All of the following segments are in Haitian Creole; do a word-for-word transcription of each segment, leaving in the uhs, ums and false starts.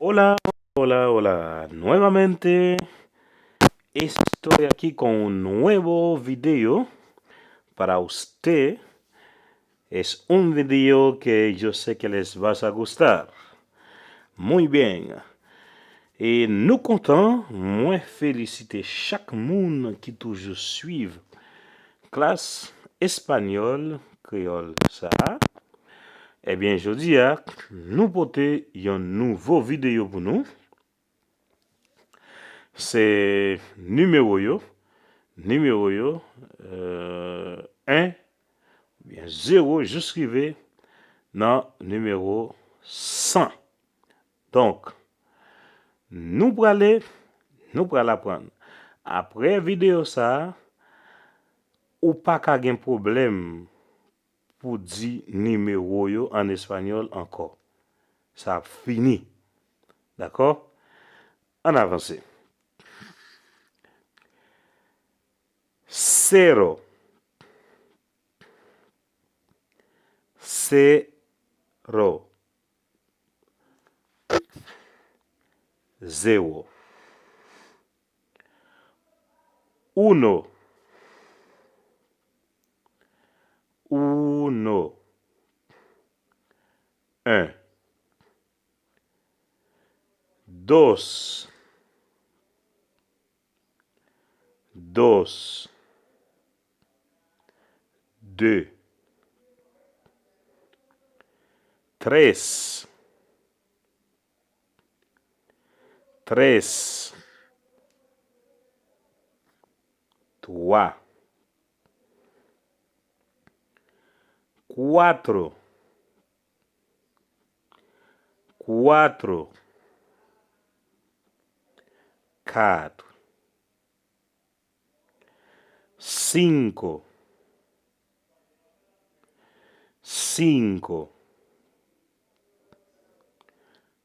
Hola, hola, hola. Nuevamente estoy aquí con un nuevo video para usted. Es un video que yo sé que les vas a gustar. Muy bien. E nou kontan, mwen felisite chak moun ki toujou swiv klas espanyòl kreyòl sa a. Ebyen, jodi a, nou pote yon nouvo videyo pou nou. Se nimewo yo, nimewo yo, euh, en oubyen zewo jis rive nan nimewo san. Donk, nou prale, nou pral aprann. Apre videyo sa a, ou pa ka gen pwoblèm pou di nimewo yo an espanyòl ankò. Sa ap fini. Dakò? Ann avanse. Sero. Sero. Zewo. Uno. Uno. En. Dos. Dos. De. Tres. Tres. Twa. Cuatro. Cuatro. Kat. Cinco. Cinco.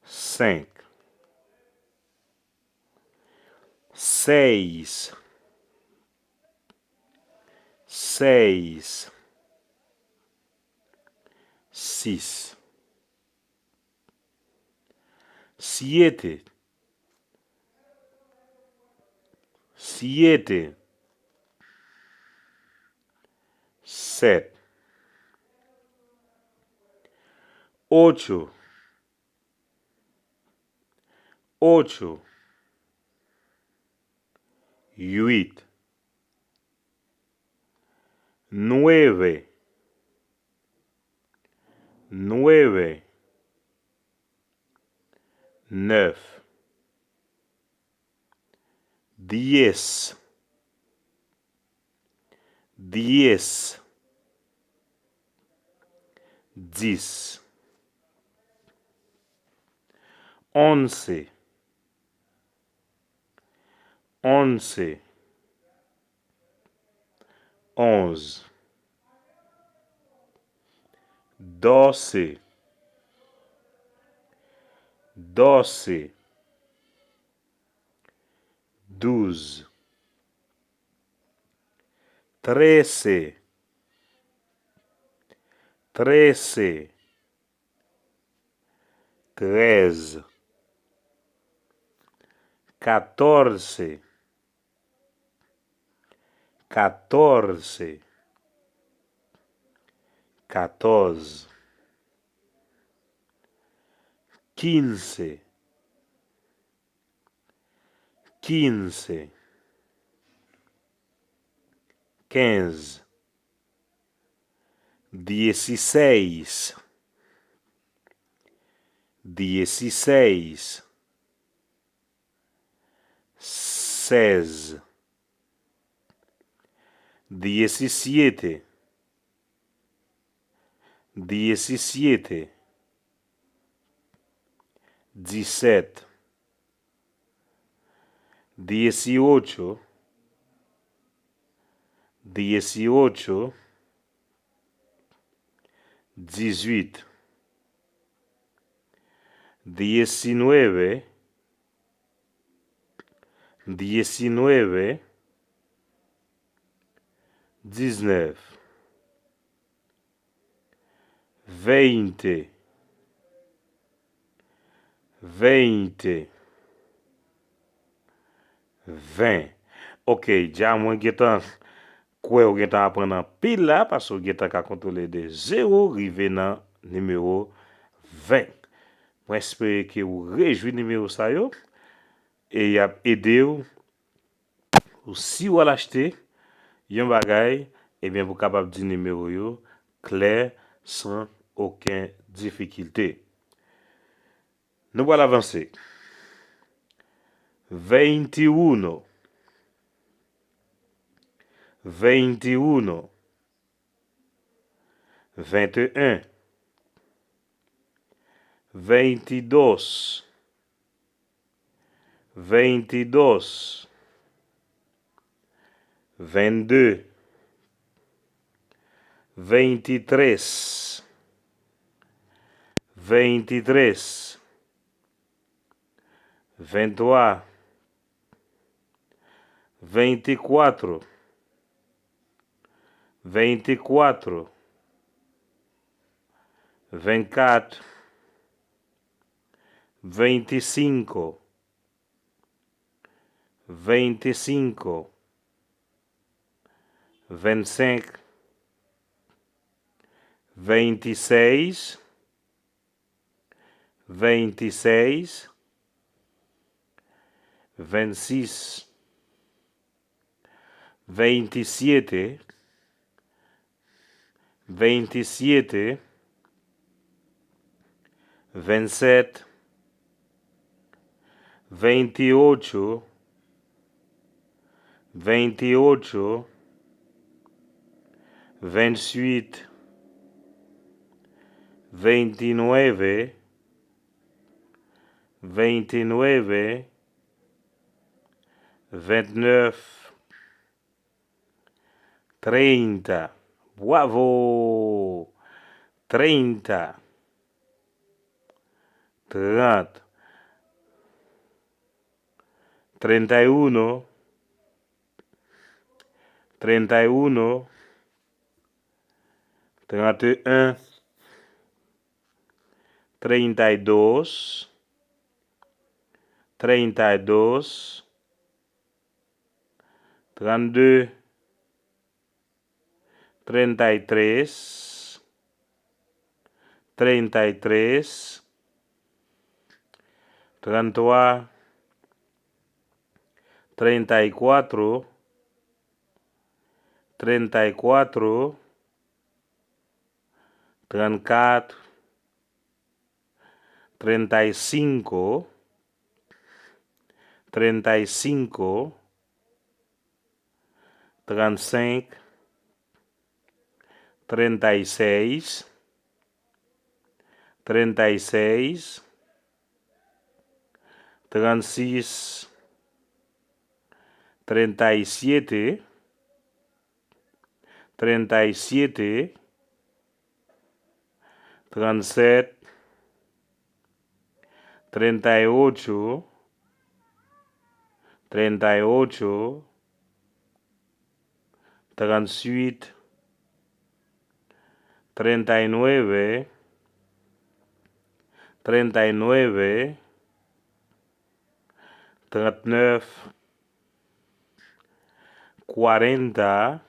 Senk. Seis. Seis. Sis. Siete. Siete. Sèt. Ocho. Ocho. Uit. Nueve. Nueve. Nèf. Diez. Diez. Dis. Once. Once. Onze. Doce. Doce. Douze. Trece. Trece. Treize. Quatorze. Quatorze. Quatorze. Quince. Quince. Quinze. Dieciséis. Dieciséis. Seize. Diecisiete. Diecisiete. Dix-sept. Dieciocho. Dieciocho. Dix-huit. Diecinueve. Diecinueve. Dix-neuf. Veinte. Veinte. Ven. Ok, dja mwen gentan kwè ou gentan aprann anpil la, paske ou gentan ka kontwole de zewo rive nan nimewo ven. Mwen espere ke ou rejwi nimewo sa yo, e y ap ede w, ou si w al achte yon bagay, ebyen, pou kapab di nimewo yo klè, san okenn difikilte. Nou pral avanse. Veintiuno. Veintiuno. Veintiun. Veintidós. Veintidós. Veintidu. Veintitrés. Veintitrés. Veintitrés. Veinticuatro. Veinticuatro. Veinticuatro. Veinticinco. Veinticinco. Veinticinco. Veintiséis. Veintiséis. Veintiséis. Veintisiete. Veintisiete. Veintisiete. Veintiocho. Veintiocho. Veintiocho. Veintinueve. Veintinueve. Veintinueve. Treinta. Bravo! Treinta. Trente. Treinta y uno. Treinta y uno. Trente et un. Treinta y dos. Treinta y dos. Trente-deux. Treinta y tres. Treinta y tres. Treinta y trois. Treinta y cuatro. Treinta y cuatro. Treinta y cinco. Treinta y cinco. Treinta y cinco. Treinta y seis. Treinta y seis. Treinta y seis. Treinta y siete. Treinta y siete. Treinta y siete. Treinta y ocho. Treinta y ocho. Treinta y siete. Treinta y nueve. Treinta y nueve. Treinta y nueve. Cuarenta.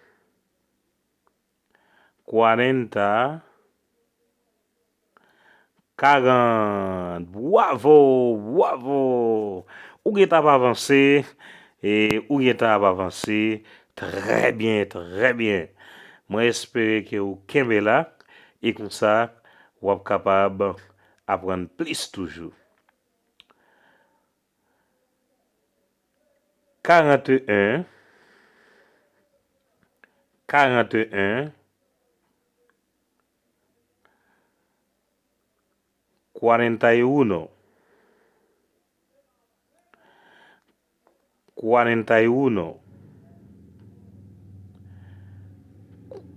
Cuarenta. Karant. Bravo, bravo. Ou gentan ap avanse, e ou gentan ap avanse. Trè byen, trè byen. Mwen espere ke ou kenbe la, e konsa, w ap kapab aprann plis toujou. Karant e en. Karant e en. Cuarenta y uno. Cuarenta y uno.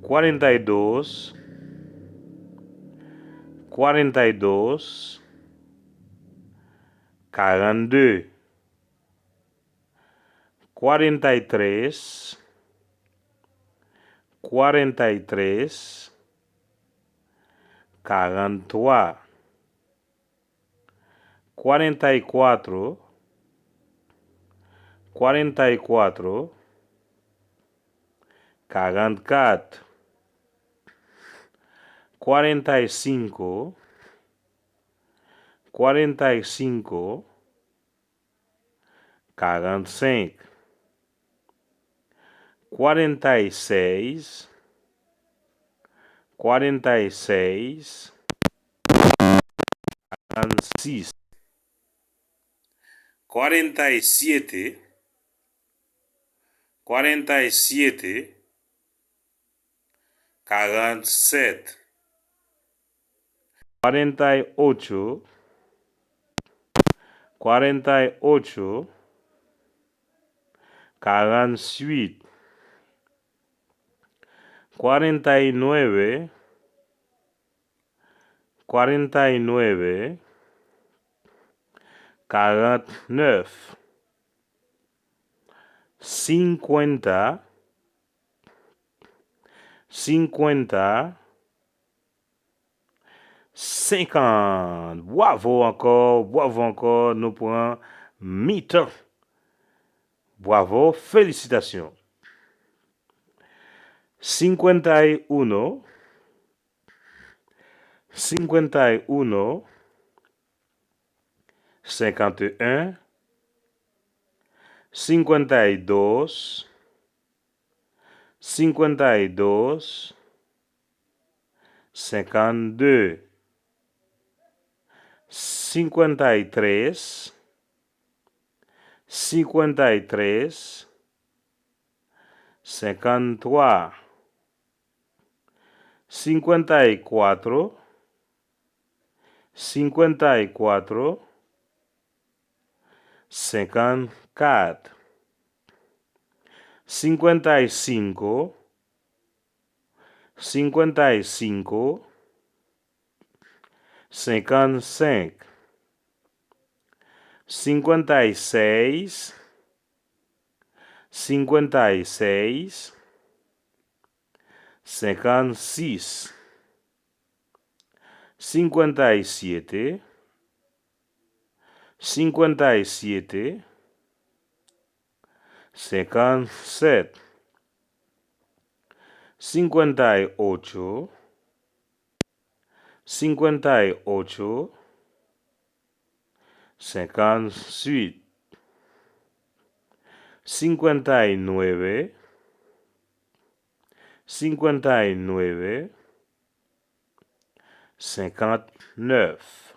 Cuarenta y dos. Cuarenta y dos. Cuarenta y dos. Cuarenta y tres. Cuarenta y tres. Cuarenta y tres. Cuarenta y tres. Cuarenta y cuatro, cuarenta y cuatro, karannkat. Cuarenta y cinco, cuarenta y cinco, karannsenk. Cuarenta y seis, cuarenta y seis, karannsis. Cuarenta y siete, cuarenta y siete, karannset. Cuarenta y ocho, cuarenta y ocho, karannwit. Cuarenta y nueve, cuarenta y nueve, karannèf. Cincuenta, cincuenta, senkant. Bwavo ankò, bwavo ankò, nou pran mitan. Bwavo, felisitasyon. Cincuenta y uno, cincuenta y uno, cinquante et un, cincuenta y dos, cincuenta y dos, cinquante-deux, cincuenta y tres, cincuenta y tres, cinquante-trois, cincuenta y cuatro, cincuenta y cuatro, cinquante-quatre. Cincuenta y cinco, cincuenta y cinco, cinquante-cinq. Cincuenta y seis, cincuenta y seis, cinquante-six. Cincuenta y siete, cincuenta y siete, cinquante-sept. Cincuenta y ocho, cincuenta y ocho, cinquante-huit. Cincuenta y nueve, cincuenta y nueve, cinquante-neuf.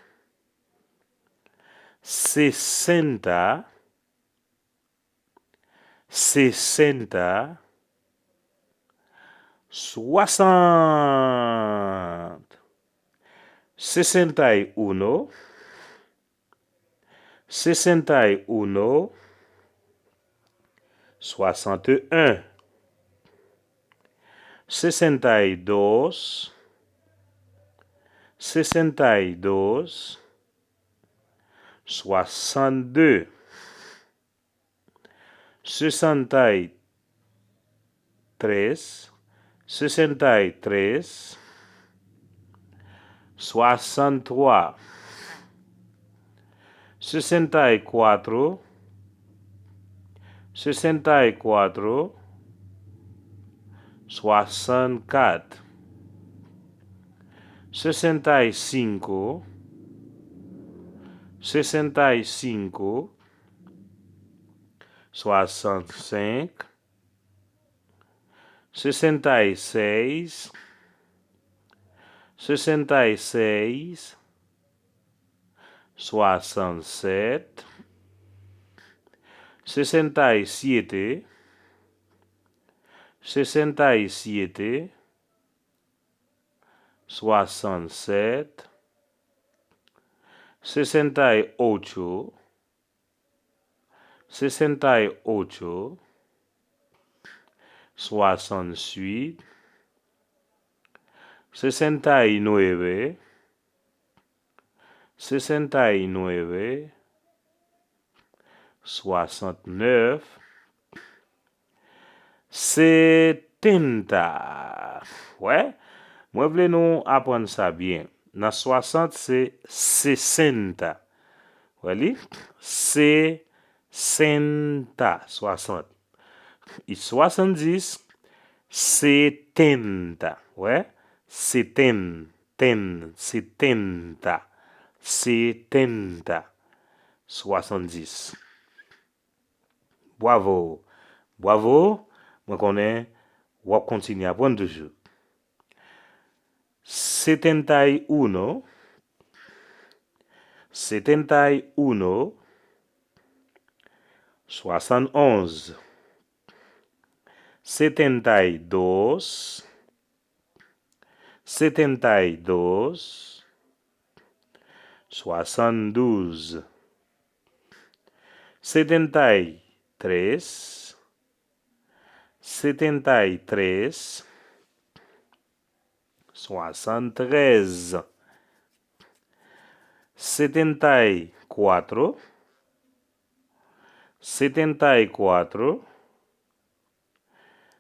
Sesenta, sesenta, soixante. Sesenta y uno, sesenta y uno, soixante et un. Sesenta y dos, sesenta y dos, soixante-deux. Sesenta y tres, sesenta y tres, soixante-trois. Sesenta y cuatro, sesenta y cuatro, soixante-quatre. Sesenta y cinco, sesenta y cinco, soixante-cinq. Sesenta y seis, sesenta y seis, soixante-sept. Sesenta y siete, sesenta y siete, soixante-sept. Sesenta y ocho, sesenta y ocho, soixante-huit. Sesenta y nueve, sesenta y nueve, soixante-neuf. Setenta. Wè, mwen vle nou aprann sa byen. Nan swasant se sesenta. Wè li? Sesenta, swasant. E swasanndis, setenta. Wè? Seten, ten, setenta. Setenta. Swasanndis. Bwavo. Bwavo. Mwen konnen w ap kontinye aprann toujou. Setenta e uno. Setenta e uno. Swasannonz. Setenta e dos. Setenta e dos. Swasanndous. Setenta e tres. Setenta e tres. Swasantrez. Setenta e kuatro. Setenta e kuatro.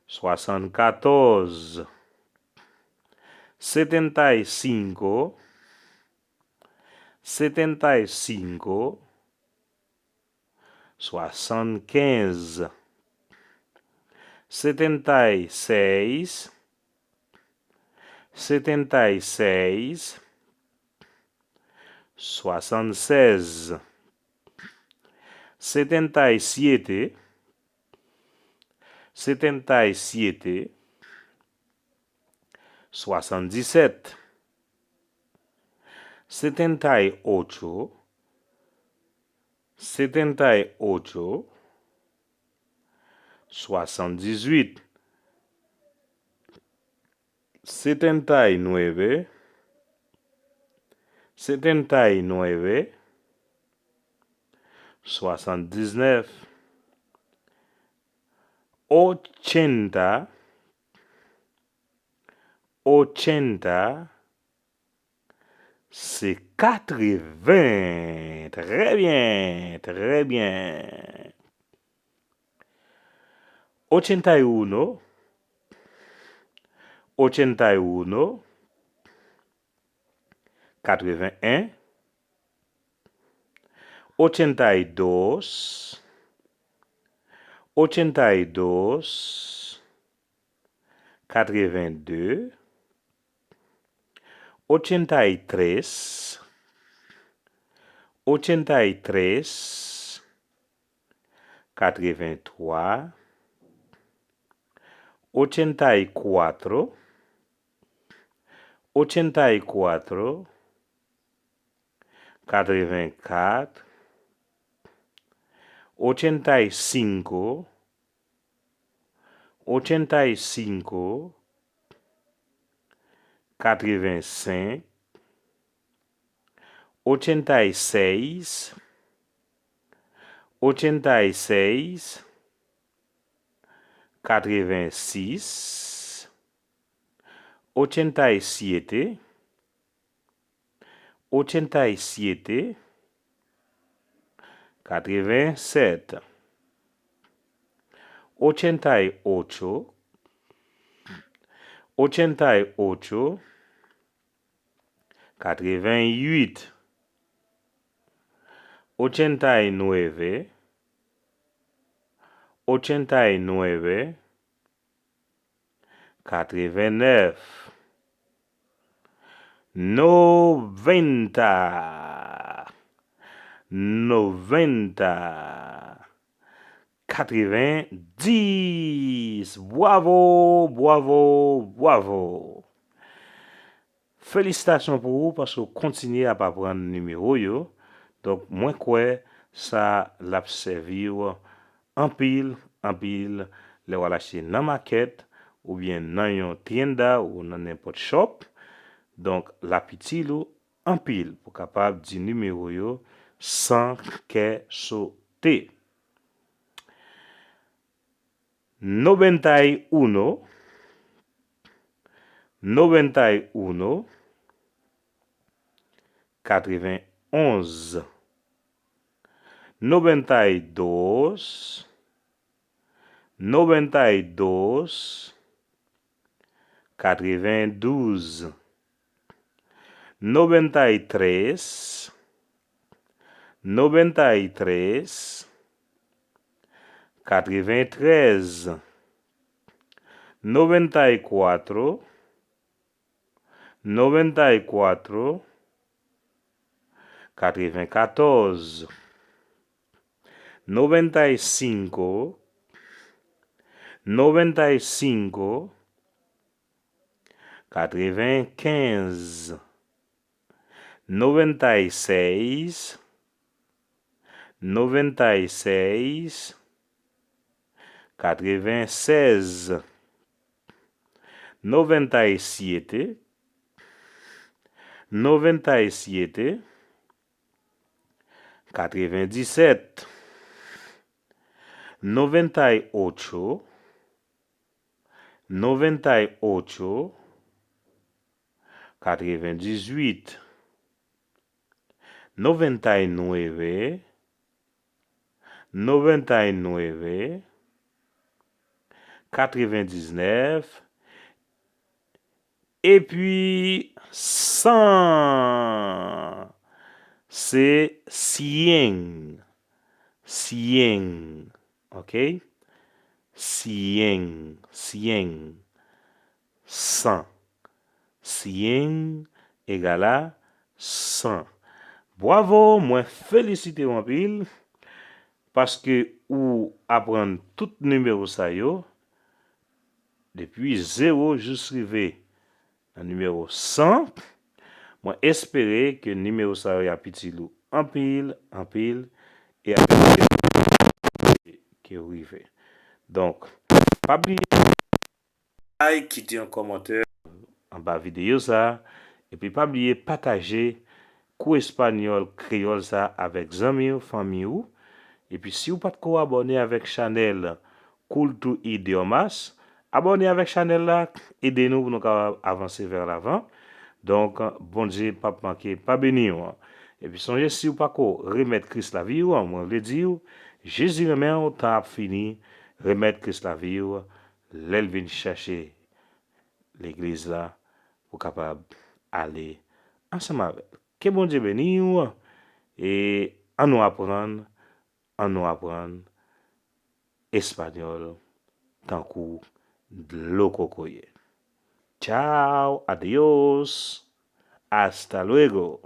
Swasannkatòz. Setenta e sinko. Setenta e sinko. Swasannkens. Setenta e seis. Setenta e seis. Swasannsez. Setenta e siete. Setenta e siete. Swasanndisèt. Setenta e ocho. Setenta e ocho. Swasanndizwit. Setenta e nueve. Setenta e nueve. Swasanndiznèf. Ochenta. Ochenta. Se katreven. Trè byen, trè byen. Ochenta e uno. Ochenta e uno. Katreven en. Ochenta e dos. Ochenta e dos. Katreven de. Ochenta e tres. Ochenta e tres. Katreven twa. Ochenta e kuatro. Ochenta e kuatro. Katreven kat. Ochenta e sinko. Ochenta e sinko. Katreven senk. Ochenta e seis. Ochenta e seis. Katreven sis. Ochenta e siete. Ochenta e siete. Katreven sèt. Ochenta e ocho. Ochenta e ocho. Katreven uit. Ochenta e nueve. Ochenta e nueve. Katreven nèf. Noventa. Noventa. Katreven dis. Bwavo, bwavo, bwavo. Felisitasyon pou ou paske w kontinye ap aprann nimewo yo. Donk, mwen kwè sa l ap sèvi w anpil, anpil lè w al achte nan makèt oubyen nan yon tienda ou nan nenpòt shop. Donk, l ap itil ou anpil pou w kapab di nimewo yo san kè sote. Noventa e uno. Noventa e uno. Katreven onz. Noventa e dos. Noventa e dos. Katreven douz. Noventa e tres. Noventa y tres, katreventrèz. Noventa y cuatro, noventa y cuatro, katrevenkatòz. Noventa y cinco, noventa y cinco, katrevenkenz. Noventa y seis, noventa y seis, katrevensèz. Noventa y siete, noventa y siete, katrevendisèt. Noventa y ocho, noventa y ocho, katrevendizwit. Noventa y nueve, noventa y nueve, katrevendiznèf, epi san. Se cien, cien, ok? Cien, cien, san. Cien egal a san. Bwavo, mwen felisite w anpil, paske ou aprann tout nimewo sa yo, depi zewo jis rive nan nimewo san. Mwen espere ke nimewo sa yo ap itil ou anpil, anpil, e ap ede ke w rive. Donk, pa bliye like, kite yon kòmantè anba videyo sa, epi pa bliye pataje kou espanyòl kreyòl sa avèk zanmi w, fanmi w. Epi si w pa t ko abòne avèk chanèl Culto Idiomas, abòne avèk chanèl la, ede nou pou nou kapab avanse vè lavan. Donk, Bondye p ap manke pa beni w. Epi sonje, si w pa ko remèt Kris lavi w, mwen vle di w, Jezi renmen w, tan ap fini, remèt Kris lavi w, lè l vin chache legliz la pou kapab ale ansanm avè l. Ke Bondye beni w e ann nou aprann, ann nou aprann espanyòl tankou dlo kokoye. Chao, adios, hasta luego.